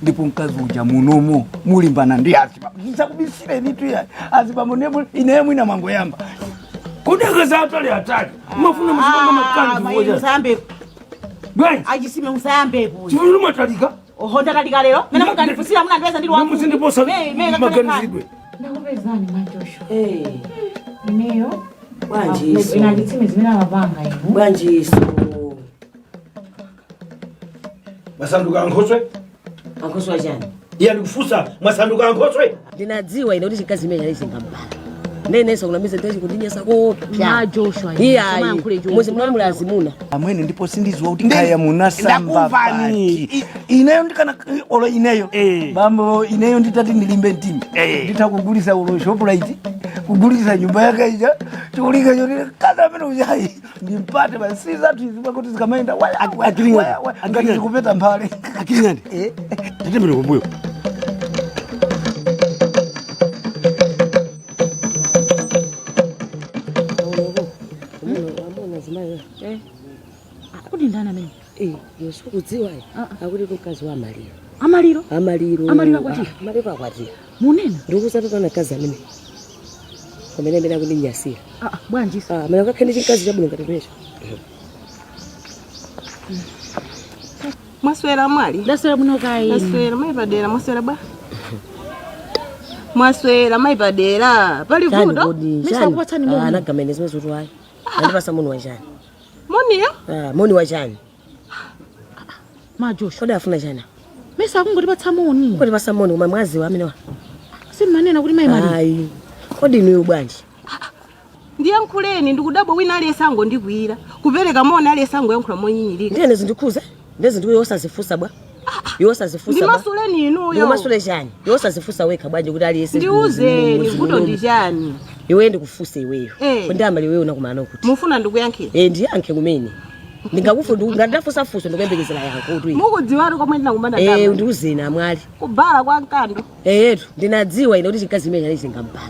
Ndipo mkazi uja munomo mulimbana ndi azibambo. Ndisakubisire nitu ya azibambo ndipo ineyo mwina mwangoyamba. Kodi akazi atali atali mafuna muzipanga makani chifukwa chani? Musayambepo. Bwanji? Achisime musayambepo. Chifukwa mwatalika. Oho, ndatalika lero. Mene mukandifusira munandipeza ndili wamkulu. Muzindiposa Me- me- maganizidwe. Ndakupezani maJoshua. Eh, Ineyo bwanji ina chitsime zimene amapanga inu. bwanji iso. Mwasanduka ankhoswe. Ankhoswe achani? Iye ndikufunsa, mwasanduka ankhoswe. Ndinadziwa ine kuti chikazi imene chali chingambala nenenso kunamiza ndechi kundinyasa kopya. Ma Joshua. Iyayi, muzi muno muli azimuna. Amwene, ndipo sindiziwa kuti kaya munasamba Ndakuvani. pati. Ineyo ndikana olo ineyo bambo, ineyo nditati ndilimbe mtima, nditakugulisa ulo Shoprite, kugulisa nyumba yake ija, cholinga choti kaza amene ujayi ndimpate basi. Zathu izi pakuti zikamaenda waya, waya, waya, waya, ngati zikupeta mphale. Akilingani, tatembere kumbuyo. Amuna zimayo. Kuti ndani amene? Eh, Yesu kudziwa akuti mkazi wa amaliro. Amaliro. Amaliro. Amaliro akwatira? Ah, amaliro akwatira. Munena. Ndikuza kazi amene pamene amene akundinyasira. Ah, ah, bwanji iso? Ah, amene akakhale ndi chikazi chabwino ngati chimenecho. Mwaswera mwali? Ndaswera muno kai. Mwaswera mai Padera, mwaswera bwa? Mwaswera mai Padera, pali Chani vuto? kodi? Mesa Chani? akupatsani moni. Ah, anagamene zimene zoti ayi andipasa moni wachani? Moniyo? Ah, moni wachani? Ma Joshua. Kodi afuna chani? Mesa akungotipatsa moni. Kodi pasa moni koma mwaziwa amenewa. Simmanena kuti mai Maliro. Ayi, kodi inuyo bwanji? Ndiyankhuleni, ndikudabwa wina aliyense angondikwira. Kupereka moni aliyense angoyankhula monyinyirika. Ndiyene zindikhuza ndezi ndiwe osazifusa bwa, iwe osazifusa bwa. Ndimasuleni inuyo. Ndikumasule chani? Iwe osazifusa wekha bwanji kuti aliyense Ndiuzeni, muzi vuto munomu. ndi chani? Iwe ndikufuse iweyo. Eh. Kodi amali iweyo unakumana kuti? Mufuna ndikuyankhira? Eh, ndiyankhe kumene ndingakufu ngati ndafusa fuso ndikuyembekezera yankho kuti. Mukudziwatu komwe ndinakumana Eh, ndaba. ndiuzeni amwali. Kubala kwa mkando. Eyetu, ndinadziwa ine kuti chikazi imene chali chingambala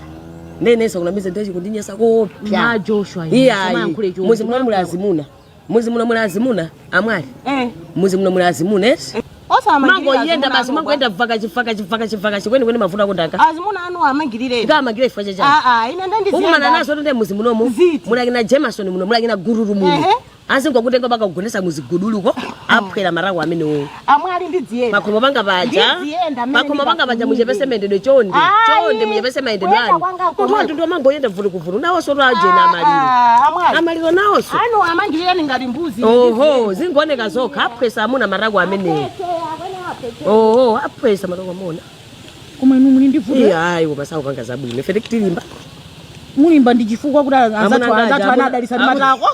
nenenso kunamiza ndechi kundinyasa kopya. Ma Joshua. Iyayi, muzi muno muli azimuna, muzi muno muli azimuna amwali. Eh. Muzi muno muli azimuna eti? Osamangirira. Mangoyenda basi, mangoyenda vakachi vakachi vakachi vakachi kweni kweni mavuto akundanga. Azimuna anu amangirire. Ndikamangire chifukwa chachani? Ah ah, ine ndandizienda. Ukumana nazo tende muzi munomu. Ziti. Mulakina Jameson muno, mulakina gururu muno. Azingokutenga pakakugonesa muziguduluko, aphwera marako amenewo. Amwali, ndidziyenda. Pakhomo panga paja. Ndiziyenda mmene Pakhomo panga paja ndingafunire. muchepese mayendedwe chonde. Ayi, Chonde muchepese mayendedwe kuyenda anu. kwanga Munthu komwe. wathu ndi amangoyenda vulu nawonso twajena amaliro. Ah, amwali. Amaliro nawonso. Anu amangirire ngati mbuzi. Oho, zingooneka zokha aphwesa amuna marako amenewo. Oho, aphwesa marako amuna. Koma inu muli ndi vuto. Iye ayi, koma sakupanga zabwino. Ife tilimba. Mulimba ndi chifukwa kuti anzathu Amuna anzathu ngaja, anadalisa ndi matako.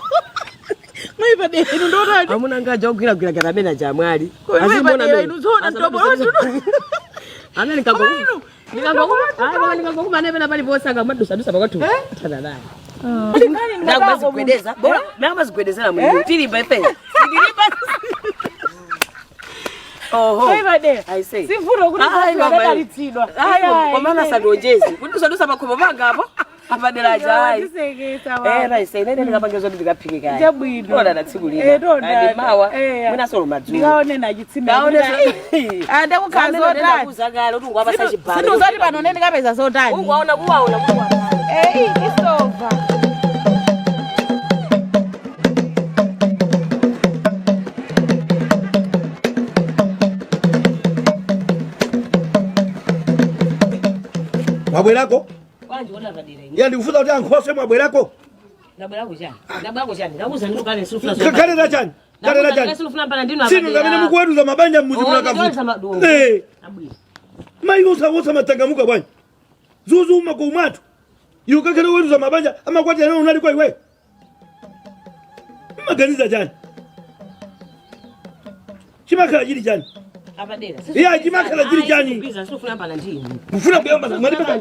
Mai Padera, inu ndotani? Amuna ngaja ogwiragwira ngati amene aja amwali. Koma Azimona Padera, amene. inu zoona Amene ndikangokuma pena paliponse akamadusadusa pakathu thana naye. Ndakumazigwedeza bora ndakumazigwedezera mwini tilimba ife tilimba. Oho. Mai Padera. I say. Sivuto kuti Ayi, anzathu mama. anadalitsidwa. Ayi, komana sandionjezi kudusadusa pakhomo panga apo apadera aja ayi. Eh, raise inene ndikapange zoti ndikaphike kaya. Chabwino. Tonana tsiku lina. Eh, tonana. Andi mawa. Eh. Mwina solo madzulo. Ndikaone nachitsime. Kaone. Ah, ndakukhala zotani. Ndakuzakale kuti ungwapasa chibalo. Sinduzoti pano nene ndikapeza zotani. Ungwaona kuwaona kuwaona. Eh, isova. Mwabwerako? Bwanji wona padera ine. Iye ndikufunsa kuti ankhoswe mwabwerako? Ndabwerako chani? Ndabwerako chani? Ndakuza ndikale silufuna. Kalera chani? Kalera chani? Silufuna mpana ndinu. Sinu ngamene mukuweruza mabanja mmuzi Oh, munakavuta. ndikuweruza. Eh, Abwino. mayi osa matangamuka bwanji. Zuzu umakumatu. Iwe kakhale weruza mabanja amakwati ane unali kwa iwe. Mmaganiza chani? Chimakhala chili chani? Apadera. Iya, chimakhala chili chani? Silufuna mpana ndinu. Mufuna kuyamba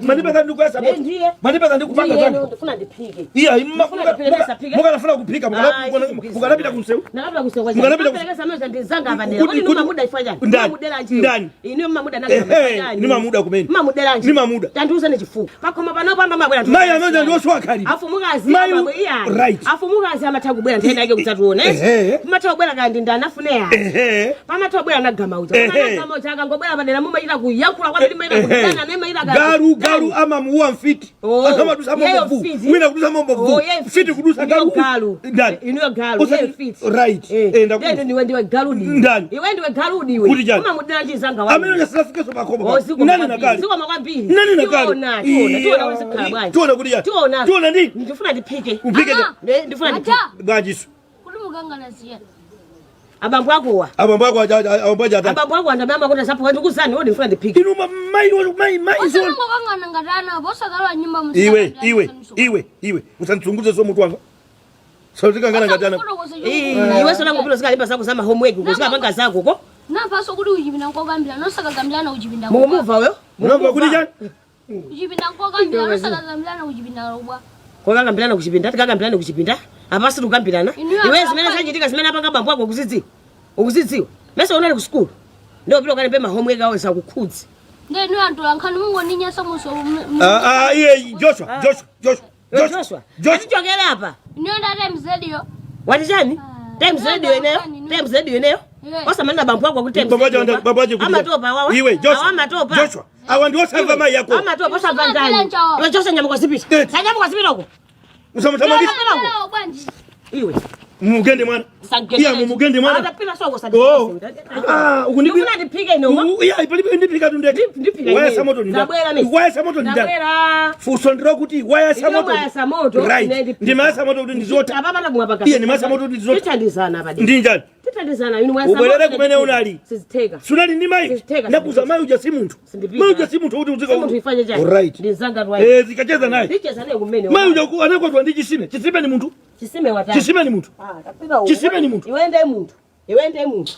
mandipeza ndikuyasa Eh, ndiye. mandipeza ndikupanga Ndiye, chani? ndifuna ndiphike. Iya, Mufuna ndiphike. mukanafuna kuphika Ayi, sikubhiza. mukanapita kumsewu. Ndakapita kusewa Mukanapita Mukanapita kusewa ndizanga apadera. Kuti- Kodi kuti- mamuda ifwa chani? Ndani? Mamudera nje. Ndani? Ine mamuda Ehe, nanga. nimamuda kumene. Mamudera nje. Nimamuda. Tandiuzane chifukwa. Pakhomo panopo amba mabwera. Mayi amene ndi oswakali. Afumukazi Mayi- amabwe iya. Right. Afumukazi amatha kubwera nthena yake kudzationa. Ehe. Pamatha kubwera kandi ndani afune ya. Ehe. Pamatha kubwera nagama uja. Ehe. Ehe. Kama ngobwera padera mumaita kuyankhula kwambiri mumaita kudana nemaita Galu galu amamuwa mfiti. Oh. Anthu amadusa Yeyo mombo mfiti. Wina kudusa mombo Oh, ye Mfiti kudusa galu. Galu. Ndani? Inuyo galu, ye mfiti. Right. Eh. Eh, ndakuza. Ndeni ndiwe ndiwe galudi. Ndani? Iwe ndiwe galudi iwe. Kuti chani? Umamudira chizanga wa. Amene unyasirafikeso pakhomo. Oh, ziko Nani kwambiri. nakali? Ziko makwambiri. Nani nakali? Tiona, tiona, tiona kuti sikhala bwanji. Tiona kuti ya. Tiona. Tiona ndi. Ndifuna ndiphike. Uphike Ama. Ndifuna ndiphike. Aja, bwanjiso. kuti mukangana ziya. Abambo akowa. Abambo ako aja abambo aja atani. Abambo ako andamama kuti asapho ndikuzani wodi ndifuna ndiphike. Inu mai mai mai zo. Osamangokangana ngati ana apo osakalowa nyumba Iwe iwe iwe iwe usandisunguze so mutu wanga. Sautikangana ngati ana. Iwe sona ngopilo zikalimba zako za homework uko zikapanga zako ko. Nampaso kuti uchipinda nkokambirana osakakambirana uchipinda. Mukumuva wewe? Munamva kuti chani? Uchipinda nkokambirana osakakambirana uchipinda lobwa. Kokakambirana kuchipinda, tikakambirana kuchipinda. Apa sitikukambirana. Inuyo Iwe apa- zimene zachitika zimene apanga bambo ako ukuzidziwa. Ukuzidziwa. Mese unali ku school. Ndio pilo kalembe ma homework awo zakukhudzi. Ndiye inuyo antola nkhani mungoninyasa muso. Ah ah iye Joshua Joshua Joshua Joshua. Joshua Joshua. Atichokera apa. Inuyo nda Times Radio. Wati chani? Times Radio ineyo. Times Radio ineyo. Yeah. Osamanena bambo ako kuti Times Bambo aja Radio. bambo aja kuti. Amatopa wawa. Iwe Joshua. Awa amatopa. Joshua. Awa ndio osamva mai yako. Amatopa osamva ndani. Iwe Joshua nyamuka zipita. Eh. Sanyamuka zipita uko. Usamuthamangise. Ndalama bwanji. Iwe. Mugende mwana. Iya mugende mwana. Atapita soko Oh. Ah, ukundipira. Ndifuna ndiphike ino. Iya ipalibe ndipika tundeke. Ndipika Waya ineyo. samoto ndi ndani. Ndabwera mesi. Waya samoto ndi ndani. Ndabwera. Funso ndiro kuti waya samoto. Ine waya samoto, ine Right. ndipika. Ndi maya samoto kuti ndizota. Apa pana kumwa paka. Iye ni maya samoto kuti ndizota. Tithandizana padi. Ndi njani? Tithandizana inu waya Ubwerere samoto. kumene unali. Sizitheka. Sunali ndi mai. Sizitheka. Ndakuza mai uja si munthu. Sindipika. Mai uja si munthu kuti uzika. Si munthu ifanye chani. Right. Ndizanga rwa. Eh, zikacheza naye. Ndicheza naye kumene. Mai uja anakwatwa ndi chisime. Chisime ni munthu. Chisime watani. Chisime ni munthu. Ah, tapita uko. Chisime ni munthu. Iwe ndiye munthu. Iwe ndiye munthu.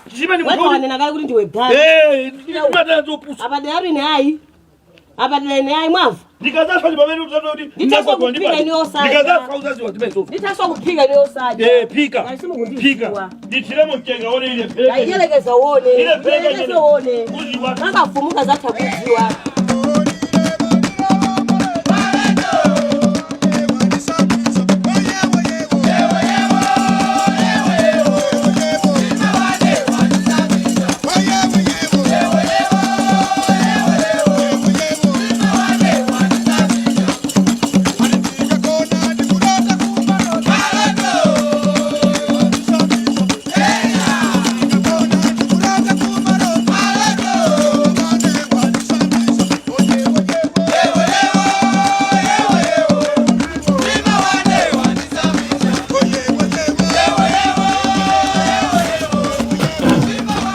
Chisime ni Wewe munthu. wanena kale kuti ndiwe galu. Eh, ndimatana zopusa. Apa dera ine ayi. Apa dera ine ayi mwamva. Ndikazafa ndi pamene uzati kuti Nditaso ndakwatwa ndi kuphika banja. ine osadya. Ndikazafa uzaziwa zimene zozo. Nditaso kuphika ine osadya. Eh, phika. Ngati simukundidziwa. Phika. Ndithiremo mchenga one ile pheke. Ayelekeza uone. Ile pheke Ayelekeza uone. Uziwa. Makafumuka zatha kudziwa.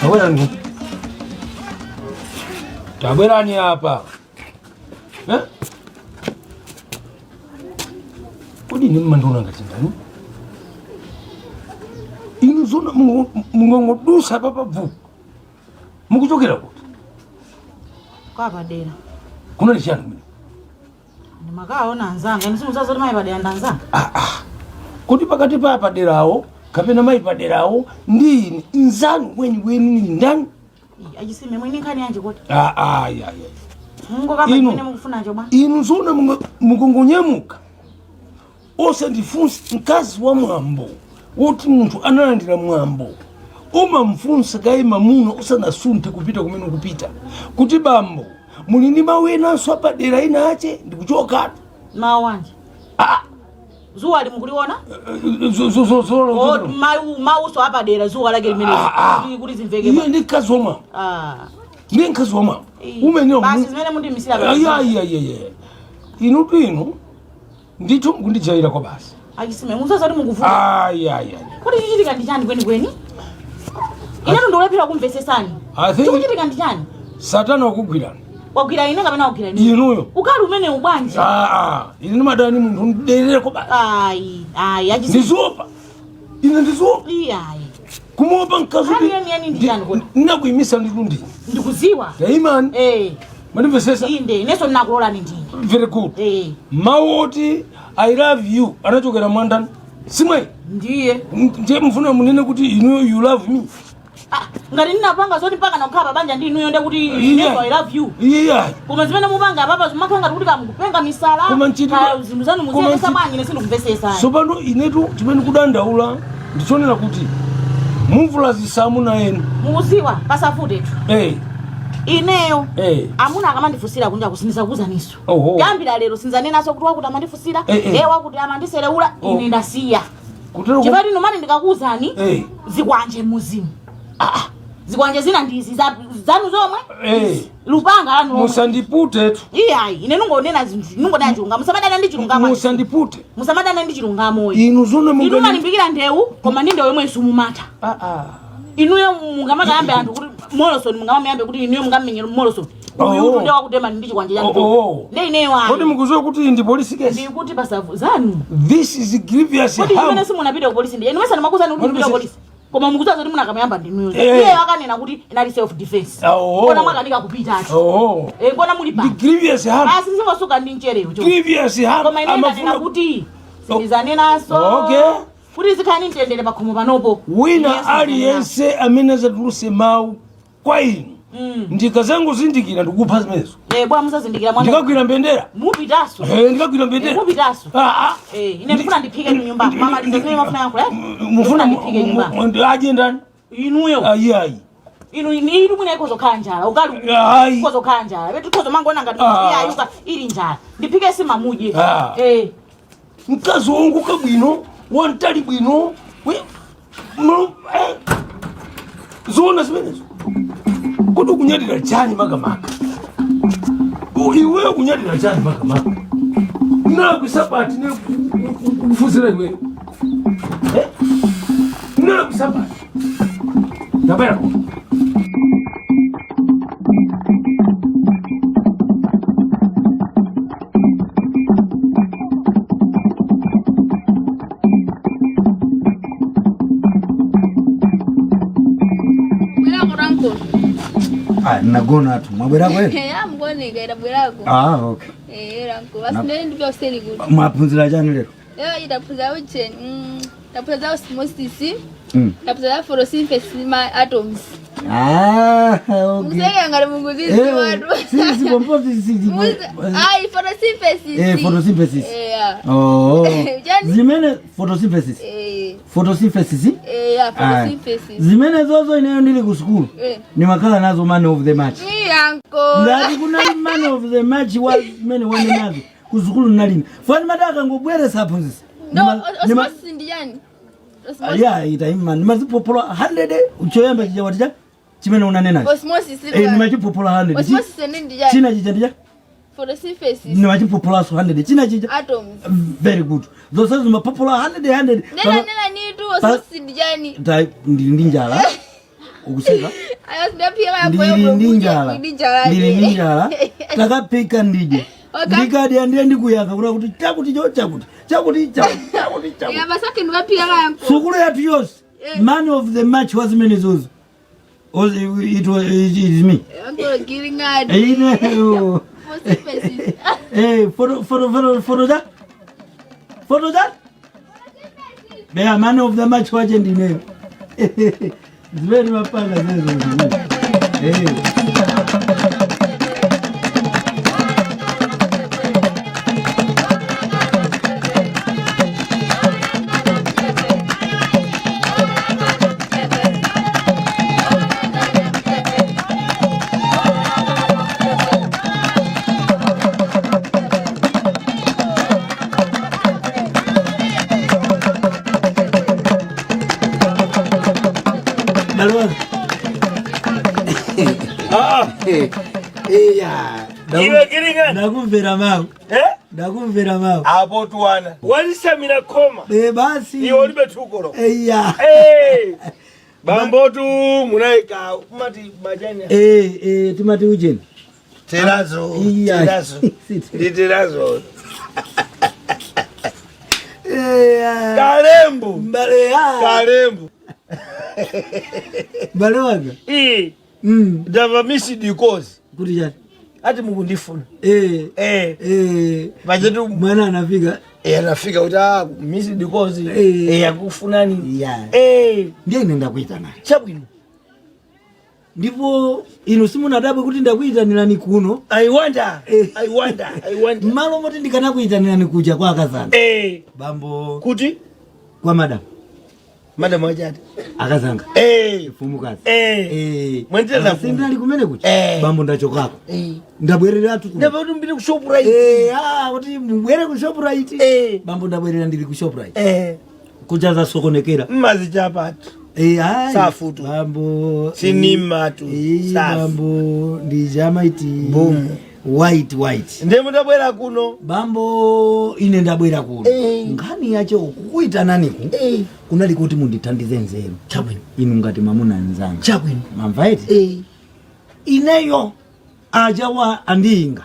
Tabwerani. Tabwerani apa. Eh? Kodi ni mmandiona ngati ndani? Inu zona mungongodusa papa bvu. Mukuchokera kuti? Kwapadera. Kunali chani kumene? Ndimakaona anzanga. Inu simuzaza kuti mayi padera ndi anzanga. Ah ah. Kodi pakati pa paderawo kapena mayi paderawo ndi ine nzanu weni weni ni ndani? Ii, Achisime mwini nkhani yanji kuti. Ah ah ya ya. Mungokamba Inu. chimene mukufunacho bwa. Inu zona mukongonyamuka osandifunsa mkazi wa mwambo woti munthu analandira mwambo umamfunsa kaye mamuna usanasunthe kupita kumene ukupita kuti bambo muli ndi mawu enanso apadera ina ache ndikuchokatu Mawu anji. Ah, Zuwa limukuliona? zo O mawu mawuso apadera zuwa lake limene Ah, ah. kuti zimveke iye bwa. ndi mkazi wa mwambo Ah. ndi mkazi wa mwambo Ii. umenewo Basi zimene mundimisira pa. ayayayaya inutu inu ndithu mukundijaira kwa basi Achisime muzaza kuti mukuvuta. ayayaya Kuti chichitika ndi chani kwenikweni? Inetu ndikulephera kumvesesani. I think- Chikuchitika ndi chani? Satana wakugwirani. Wagwira ine kapena wagwira ine? Inuyo. Ukali umene ubwanji. Ah, ine ndimadani munthu ndiderere basi. Ayi, ayi, achisime. Ndiziopa. Ine ndiziopa. Iyi ayi. Kumuopa mkazi Nkhani yeni yeni ndi chani kodi? Ndinakuimisa nditu ndine. Ndikuziwa. Taimani. Eh. Mandimvesesa? Inde, inenso ndinakulolani ndine. Very good. Eh. Mawu oti "I love you" anachokera mwandani. Simwe. Ndiye. Ndiye mfuna munene kuti inuyo you love me. Ah, ngati ndinapanga zoti mpaka nakukhala pabanja ndi inuyo nde kuti Iya. inenso I love you. Iya. Koma zimene mupanga apapa zimakhala ngati kuti kamukupenga misala. Koma nchiti- Kaya zinthu zanu koma muziyendesa nchiti- bwanji ine sindikumvesesa. Tsopano inetu chimene kudandaula ndichonera kuti Mumvula zisamuna enu. Mukuziwa pasafutetu. Eh. Ineyo Eh. amuna akamandifusira kunja kusindizakuuzaniso. Oho. Kuyambira lero sinzanenaso kuti wakuti amandifusira, Eh, eh. wakuti amandisereula, Oh. ine ndasiya. Kutero Chifukwa inu mani ndikakuuzani Eh. zikwanje muzimu. Ah, zikwanje zina ndizi zanu zomwe. Eh. Lupanga lanu lomwe. Musandipute tu. Iyayi, ine nungonena zinthu, nungonena chilungamo. Musamadana ndi chilungamo. Musandipute. Musamadana ndi chilungamo. Inu zone Inu mungani. malimbikira ndewu, koma ndi ndewu yomwe sumumata. Ah ah. Inuyo mungamakayambe anthu kuti Morrison, mungamayambe kuti inuyo mungamenye Morrison. Uyu Oh. nde wakutema ndi chikwanje Oh, chanu. oh. Ndi ineyo Kodi ayi. mukuziwa kuti ndi police case? Ndikuti pasavu zanu. This is grievous Kodi harm. chimene simunapita ku polisi ndiye. Inu mese ndimakuuzani kuti Kodi mupite ku polisi. Koma mukuziwa zoti munakamuyamba ndinuyo. Eh. Iye akanena kuti inali self defense. Oh. Kona mwakanika kupita ati. Oh. Kona muli Ndi pa. grievous harm. Asi singosuka ndi mcherewo cho. Grievous harm. Koma ine ndanena kuti sindizanenaso. Okay. Kuti zikhani mtendere pakhomo panopo. Wina Ineyo aliyense amene azatuluse mawu kwa inu. Ndikazangozindikira ndikupha zimenezo. Bwa musazindikira mwana. Ndikagwira mbendera. Mupitaso. Ndikagwira mbendera. Mupitaso. Ah ah. Ine ndifuna ndiphike nyumba. Mama ndizimene mafuna yangu eh? Mufuna ndiphike nyumba. aje ndani? Inuyo. Ayi ayi. Inu inu mwina ikozo khala njala. Ugali. Ayi. Ikozo khala njala. Betu kozo mangona ngati Ah. iyayuka ili njala. Ndiphike simamudye. Ah. Mkazi wonguka bwino, wantali bwino. Zoona zimenezo. Kuti kunyadira chani makamaka. Iweyo kunyadira chani makamaka. Ndinalakwisa ne kufuzira iweyo. Ndinalakwisa pati. Ndabera. Bwerako ranko. Ah, nagona tu mwabwerako ere? Amgoneka ida bwerako. Ah, okay. Ranko. Basi ndene ndipya useni kuti. Mwaphunzira chani lero? Lero taphunzira ucheni. Taphunzira osmosis. Taphunzira photosynthesis ma atoms. Ah, okay. Museke ngati munguzizi watu. Sisi pompo sisi. Ayi photosynthesis. Photosynthesis. Yeah. Oh. Chani? Zimene photosynthesis. Photosynthesis. Yeah, photosynthesis. Zimene zozo ineyo ndili ku school. Nimakhala nazo man of the match. Iyanko. Ngati kunali man of the match wa zimene wane nazo ku school nalini. Fani mataka ngobweresa aphunzitsi. No, osmosis ndi chani? Osmosis. Ya itaima nimazipopola 100 uchoyamba chija waticha chimene unanena. Osmosis. Nimachipopola 100. Osmosis ndi chani? China chija ndija Photosynthesis. nimachipopola 100 china chija. Atoms. Very good. Zonse zimapopola 100 100. Nena nena nitu osmosis ndi chani? Ndili ndi njala. Ukuseka? Ayo sindaphika Ndili ndi njala. Ndili ndi njala. Takaphika ndije. Okay. Ndikadya ndiye ndikuyankha kuna kuti chakuti cho chakuti chakuti chakuti chakuti chakuti. Ya basake ndikaphika kayanko. Sukulu yathu yonse. Man of the match was many zozo. It was it is me. Uncle giving Ine. Photosynthesis. Photo photo photo photo that. Photo that. Yeah, man of the match wache ndineyo. Zimene mapanga zezo. Iwe kiringani. Ndakumvera mawu. Ndakumvera mawu. Apo tuwana. Walisamira koma. Basi. Iwe ulibe tukolo. Eya. Bambotu munaika kumati majani. Timati ujeni. Terazo. Iya. Terazo. Ndi terazo. Kalembu. Mbale ya. Kalembu. Mbale wanga. Ndava misi dikozi. Kuti chani? Ati mukundifuna. Pachetu Mwana anafika. Anafika kuti misi dikozi. Akufunani. Yeah. Ndiye ine ndakuita naye. Chabwino. Ndipo inu simunadabwe kuti ndakuyitanirani kuno. I wonder. I wonder. I wonder. Malo moti ndikanakuyitanirani kuja kwa akazana. Bambo. Kuti? Kwa madam. Madam achati. Akazanga. Eh. Mfumukazi. Eh. Eh. Mwendera Sindali kumene kucha. Eh. Bambo ndachokako. Eh. Ndabwereratu kuno. Ndabva kuti mbiri ku Shoprite. Eh, ah, kuti mubwere ku Shoprite. Eh. Bambo ndabwerera ndili ku Shoprite. Eh. Kucha zasokonekera. Mmazichapatu. Eh, ayi. Safutu. Bambo. Sinimatu. Eh, Safu. bambo ndijamaiti. Boom. White white. Ndiye mudabwera kuno. Bambo ine ndabwera kuno. Eh. Nkhani yacho kukuitananiku. Eh. Kunali kuti mundithandize nzeru. Chabwino. Inu ngati mamuna nzanga. Chabwino. Mamva eti? Eh. Ineyo ajawa andiyinga.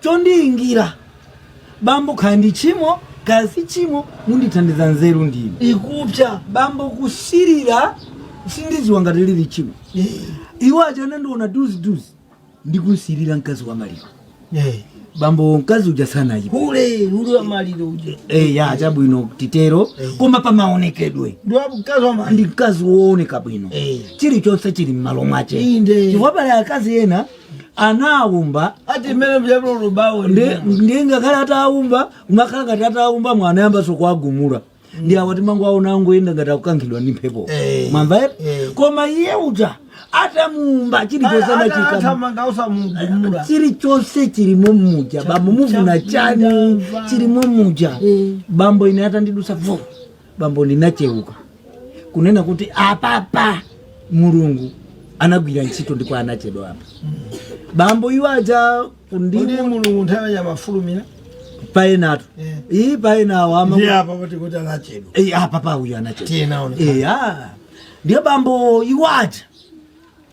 Chondiyingira. Bambo kaya ndi chimo kaya si chimo mundithandiza nzeru ndinu. Ikupya. Bambo kusirira sindiziwa ngati lili chimo. Eh. Iwo aja anandiona duzi duzi ndikusirira mkazi wa maliro. Eh. Bambo mkazi uja sanayipa. Hule, hule wa maliro uje. Eh, ya chabwino titero koma pamaonekedwe Ndiwa mkazi wa ndi maliro. mkazi wooneka bwino. Eh. Chilichonse chili m'malo mwache. Inde. Chifukwa pali akazi ena anawumba Ati mmene mjablo lubawo. ndiye ngakhale atawumba umakhala ngati atawumba mwana yambaso kuagumula ndi awa timango aona angoyenda ngati akukankhidwa ndi mphepo. Eh. Mwamva eti? Eh. Koma iye uja atamuumba chilichonse anachika Athamanga usamugumula. chilichonse chilimo muja bambo muvuna chani chilimo muja. Bambo ine atandidusa vo bambo ndinacheuka kunena kuti apapa Mulungu anagwira ntchito ndiko anachedwa apa. Bambo iwo aja Ndi kundi Mulungu nthawi ya mafulumira. paenatu Eh. iyi paenawo ama Ndiye apa pati kuti anachedwa. Eh, apa pa uyu anachedwa. Tiye naone. Eh, ah. Ndiye bambo iwo aja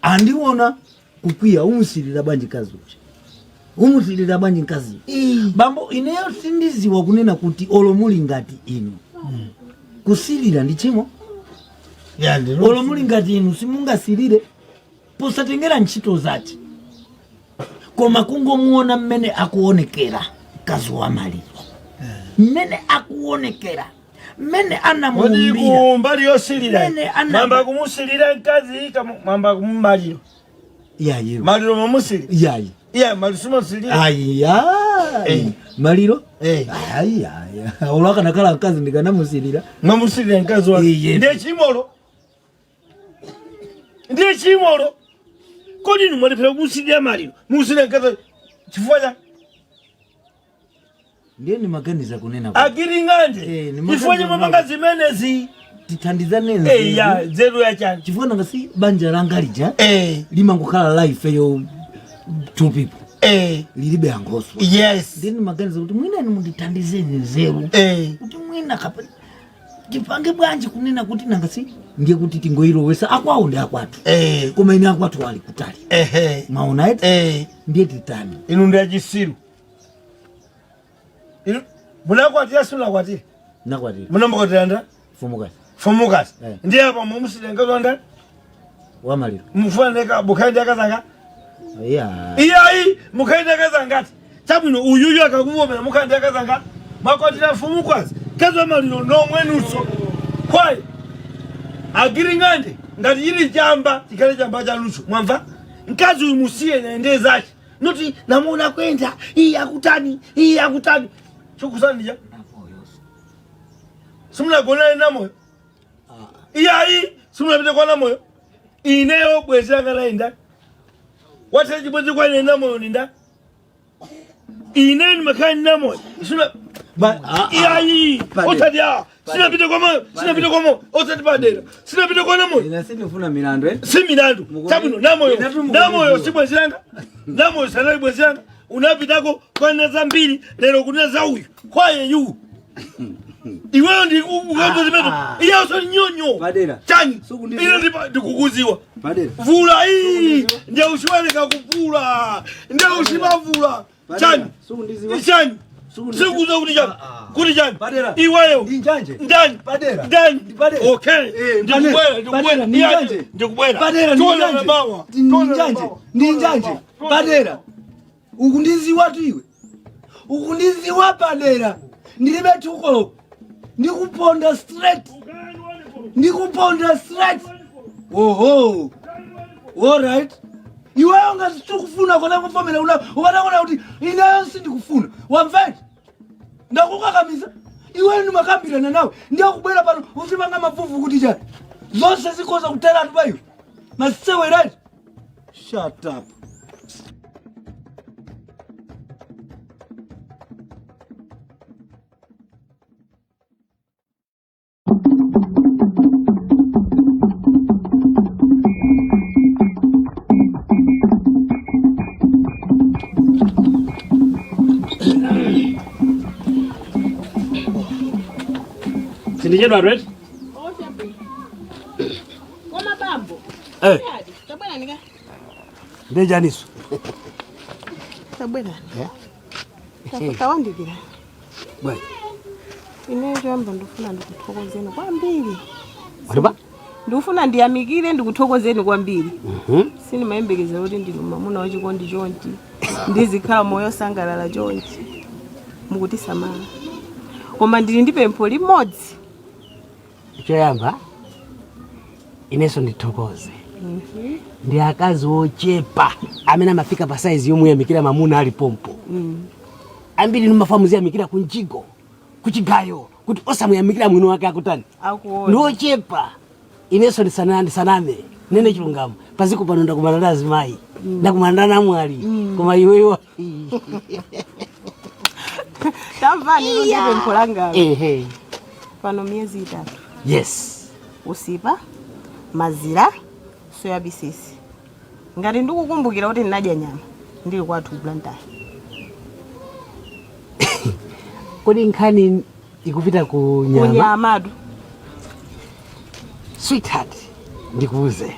andiona kukwiya umusirira bwanji mkazi uja. Umusirira bwanji mkazi. Bambo ineyo sindiziwa kunena kuti olo muli ngati inu. Kusirira ndi chimo. Ya ndi. Olo muli ngati inu simungasirire posatengera ntchito zace. Koma kungomuona mmene akuonekera mkazi wa maliro. Mmene akuonekera. Mmene Kodi anamuumbira. kumbali yosilira. Mmene Mwamba kumusilira mkazi mwamba kumumaliro. Yayi. Maliro mamusili. Yayi. Iya maliro simusilira. Ayiya. Eh. Maliro? Eh. Ayiya. Olo akanakhala mkazi ndikanamusilira. Mwamusilira mkazi wake. Iye. Ndiye chimolo. Ndiye chimolo. Kodi inu mwalephera kumusilira maliro. Musilira mkazi chifukwa cha Ndiye ndimaganiza kunena kuti agiringanje. Eh, ni Chifukwa cha mwapanga zimenezi. tithandizane Eh ya nzeru. nzeru ya chani. Chifukwa nanga si banja langa lija Eh. limangokhala life yo two people. Eh. Lilibe angoso. Yes. Ndiye ndimaganiza kuti mwina inu mundithandizeni nzeru. Eh. Kuti mwina kapa tipange bwanji kunena kuti nanga si ndiye kuti tingoyilowesa akwawo ndi akwathu. Eh. Koma ine akwathu ali kutali. Ehe. Mwaona eti? Eh. Ndiye titani. Inu ndi achisiru. Inu munakwatira simunakwatira. Nakwatira. Munambakwatira nda? Mfumukazi. Mfumukazi. Eh. Ndiye apa mumusirira mkazi wa ndani? Wamaliro. Mufuna ndeka mukhale ndi akazanga? Yeah. Iyayi mukhale ndi akazanga ati. Chabwino uyuyu akakuvomera mukhale ndi akazanga. Mwakwatira mfumukazi. Mkazi wa maliro nomwenunso. Kwayi. Agiringanje ngati chili chamba chikhale chamba chanunso. Mwamva? Mkazi uyu musiye naende zake. Noti namuona kwenda iyi akutani iyi akutani. Chokusandija. Simunagonane namoyo. Iyayi simunapite kwa namoyo. Ineyo bwezi langa laenda. Watera chibwezi kwa ine namoyo ninda. Ine ndimakhala ndi namoyo. Sina iyayi osati a sinapite kwa moyo sinapite kwa moyo osati padera sinapite kwa namoyo. Ine sindifuna milandu eh. Si milandu. Chabwino namoyo. Inatu mukuti Namoyo ndiwa. si bwezi langa. Namoyo sanali bwezi langa. Unapitako kwanena zambiri lero kunena za uyu. Kwaye yu. Iweyo ndi ukamva zimene. Iye usali nyonyo. Padera. Chani. Sukundiziwa. Ine ndikukuziwa. Padera. Vula iyi. Ndiye ushiwaleka kuvula. Ndiye ushimavula. Chani. Sukundiziwa. Chani. Sukundiziwa. Sikuza kuti chani. Kuti chani. Padera. Iweyo. Ndi njanje. Ndani. Padera. Ndani. Ndi Padera. Okay. Eh, Ndikubwera, Padera. ndikubwera. Padera, ndi Iya, njanje. Ndikubwera. Padera ndi Tiona njanje. mawa. Ndi Tiona njanje. mawa. Ndi njanje. Padera. Ukundiziwa tu iwe. Ukundiziwa Padera. Ndilibe tuko. Ndikuponda straight. Ndikuponda straight. Oho. All right. Iweyo ngati sikufuna kona kufomera una ukanaona kuti ineyo sindikufuna. Wamva? Ndakukakamiza. Iwe ndimakambirana nawe, ndiye kubwera pano uzipanga mafufu kuti chani? Zonse zikhoza kuteratu pa iwe. Maseweraji. Shut up. Sindichedwa right? Koma bambo. Eh. Tabwera nika. Ndejaniso. Tabwera. Tawandikira. Bwana. Ine choyamba ndifuna ndikuthokozeni kwambiri. Waliba? Ndikufuna ndiyamikire ndikuthokozeni kwambiri. Sindimayembekeza kuti ndinu mwamuna wachikondi chonchi. Ndizikhala moyo osangalala chonchi. Mukutisamala. Koma ndili ndi pempho limodzi. Choyamba inenso ndithokoze, ndi akazi ochepa amene amafika pa saizi yomuyamikira mamuna ali pompo. Ambiri nimafa muziyamikira kunjigo kuchigayo kuti osamuyamikira mwini wake akutani. Akuona. Ndi ochepa. Inenso ndisaname nene chilungamo, paziko pano ndakumana ndi azimayi, ndakumana ndi anamwali, koma iweyo Tamvani ndi pempho langalo. Ehe. Pano miyezi 3. Yes. Usipa, mazira, soya bisisi. Ngati ndikukumbukira kuti ndinadya nyama ndili kwathu ku Blantyre. Kodi nkhani ikupita ku nyama? Kunyamatu. Sweetheart, ndikuuze.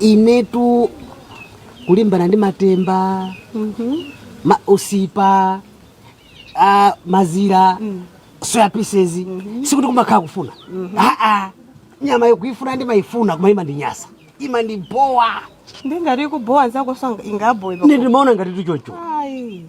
Inetu kulimbana ndi matemba, usipa, mazira, soya pieces, sikuti kumakhala kufuna. Nyama yokuifuna ndimayifuna koma imandinyasa. Imandibowa. Ndingati kubowa nzako songa ingabowe. Ine ndimaona ngati tuchocho. Ayi.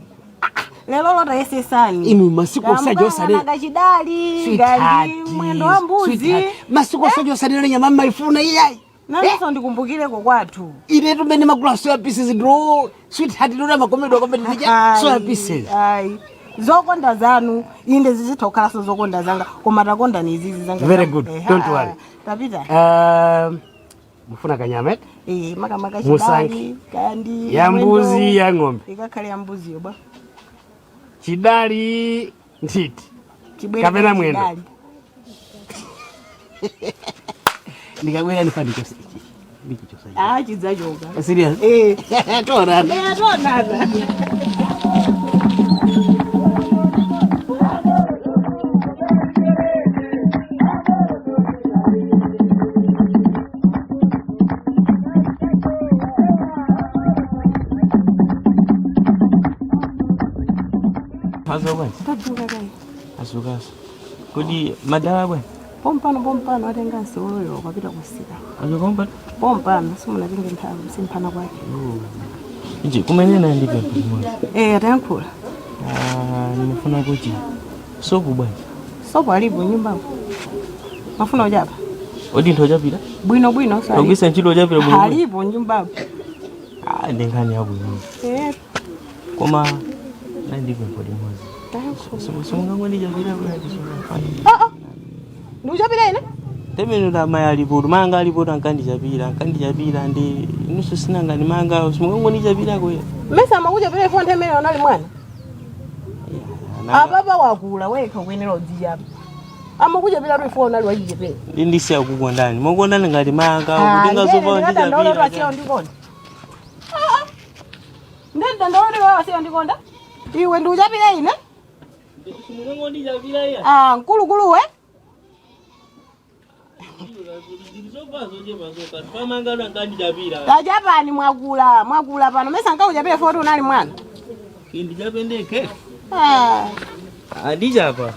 Lero lota yesesani. Inu masiku osaja osalera. Kachidali, Sweetheart, ngati mwendo wa mbuzi. sweetheart. Masiku osaja osalera nyama mmaifuna iyayi. Nanso ndikumbukireko kwathu. Ine tumene magula soya pieces ndro sweetheart ndona makomedwa komedi ndija soya pieces. Ayi. Zokonda zanu inde zizitha kukhalanso zokonda zanga koma takonda ni izizi zanga. Very good. Don't worry. Tapita. Mufuna kanyama eti? Makamaka Musanke. chidali kandi Ya mbuzi, mwendo. ya ng'ombe. Ikakhale ya mbuziyo bwa. Chidali nthiti. Chibwere Kapena mwendo. chidali. Ndikabwera ndifani chose ichi. Ndiki chose. Ah, chidzachoka. Serious? Tonana. Tonana. Mazuka bwana. Tadzuka kai. Azukaso. Kodi madala bwana. Pompano pompano atenga nsewoyo kwapita kusika. Azuka pompano. Pompano simunatenge nthawi simphana kwake. Nje kumenena ndi pempho limodzi. Atayankhula. Nimefuna kuti sopo bwana. Sopo alipo nyumbamo. Mafuna uchapa? Odi ntho chapita? Bwino bwino sali. Ogwisa ntchito chapita bwino. Alipo nyumbamo. Ndi nkhani yabwino. Koma ndi pempho limodzi. Simungangondichapira bwana. Ndikuchapira ine? Temene la maya alipo, manga alipo ankandichapira ndi inuso sinanga ni manga simungangondichapira koya. Mesa amakuchapira ifo nthemene unali mwana. Apapa wakula wekha kuyenera udzichapa. Amakuchapira tu ifo unali wachichepere. Ndi ndisiya kukondani. Mokondani ngati manga kutenga zopa ndichapira. Ndikonda. Ndidandaula wasiya ndikonda. Iwe ndikuchapira ine? Simungangondichapira iya. Mkulukulu we. Tachapani mwakula, mwakula pano. Mesa nkakuchapira ifo kuti unali mwana. Ndichapendeke. Andichapa.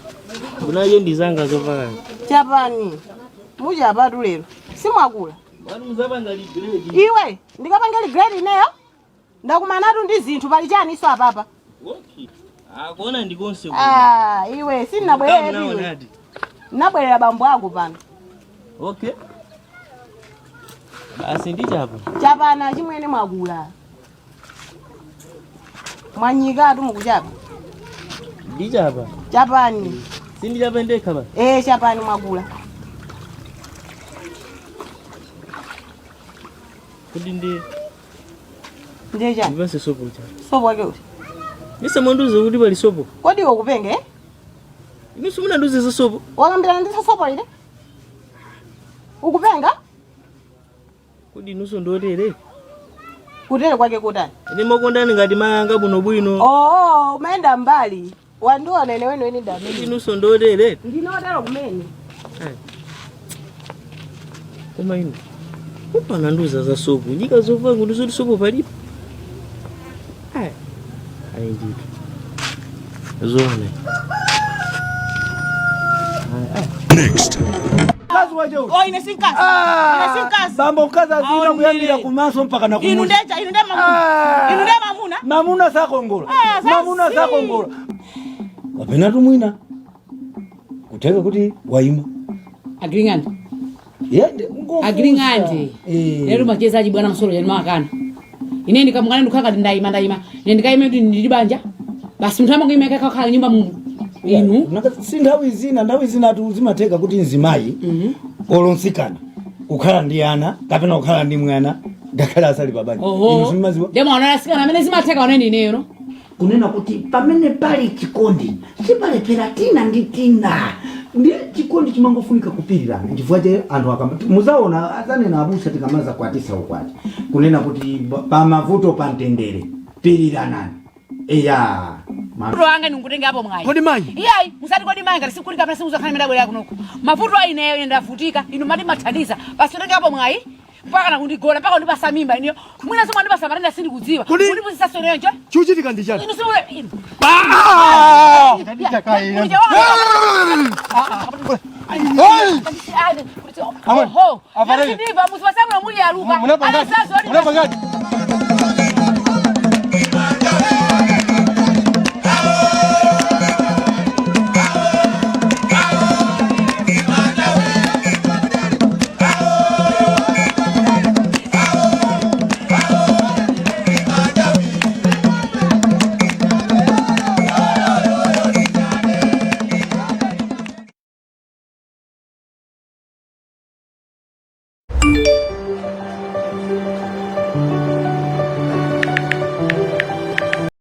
Kunayo ndizanga zopaka. Chapani. Muchapatu lero. Simwakula. Wanu muzapanga ligredi. Iwe, ndikapanga ligredi ineyo? Ndakumanatu ndi zinthu pali chani iso apapa. Okay. Akuona ndikonse kuno. Iwe, sinnabwerere iwe. Nabwerera bambo ako pano. Okay. Basi ndichapa. Chapana chimwene mwakula. Mwanyikatu mukuchapa. Ndichapa. Chapani. Sindichapendekha ba. Eh, chapani mwagula. Kuti ndi Ndiye chani? ndipase sopo cha. Sopo wake uti. Misa mwanduze kuti pali sopo. Kodi iwe ukupenge eh? Inunso munanduze za sopo. Wakambirana ndi sopo lile? Ukupenga? Kodi inunso ndiotere? Kutere kwake kutani? Ine makondani ngati mayanga bwinobwino. Oh, umaenda mbali. Wandiona ine wene wene ndamene. Inunso ndiotere. Ndinotero kumene. Koma inu kupananduza za sopo. Nyika zovangu ndizoti sopo palipo. Ayi. Ayi ndithu. Zoona. Mkazi wache uyu. Oh, ine sinkazi. Ine sinkazi. Bambo mkazi azina Aonere. kuyambira kumaso mpaka na Inu kumuzi. ndecha, inu nde mamuna. Inu nde mamuna. Mamuna sakongola. Ah, Mamuna sasi. sakongola. Kapena tumwina. Kuteka kuti waima. Agringandi. Yende Agringandi. Lero machezaji bwana msolo jani makana. Ine ndikamukana ndikukhala ngati ndayima ndayima. Ine ndikayime kuti ndili banja. Basi munthu amangoyima yekha kukhala nyumba mu inu. Si nthawi zina nthawi zina tu zimatheka kuti mzimayi olonsikana kukhala ndi ana kapena kukhala ndi mwana ngakhale asali pabanja. Inu Oho. simumaziwa? Ndemo anasikana amene zimatheka wanene ineyo no. Kunena kuti pamene pali chikondi sipalephera tina ndi tina, ndi chikondi chimangofunika kupirirana. Chifukwa che anthu akamba muzaona azanena abusa tikamaza kwatisa ukwati kunena kuti pamavuto pamtendere piriranani eya. Mavuto anga ndikutenga apo mwayi. Kodi mayi? Iyayi, musati kodi mayi ngati sikuti kapena sikuzakhala imene abwera kunoku. Mavuto a ineyo ine ndavutika, inu mati mathandiza. Basi utenga apo mwayi. Mpaka na kundigona, mpaka kundipasa mimba ineyo. Mwina somwe andipasa matenda sindikudziwa. Kodi- Kundipusisa ineyo nje. Chuchitika ndi chani? Inu simule inu. Amwe, Oho. afarele. Ndiva musipasamula muli aluka. Munapangadi. Munapangadi.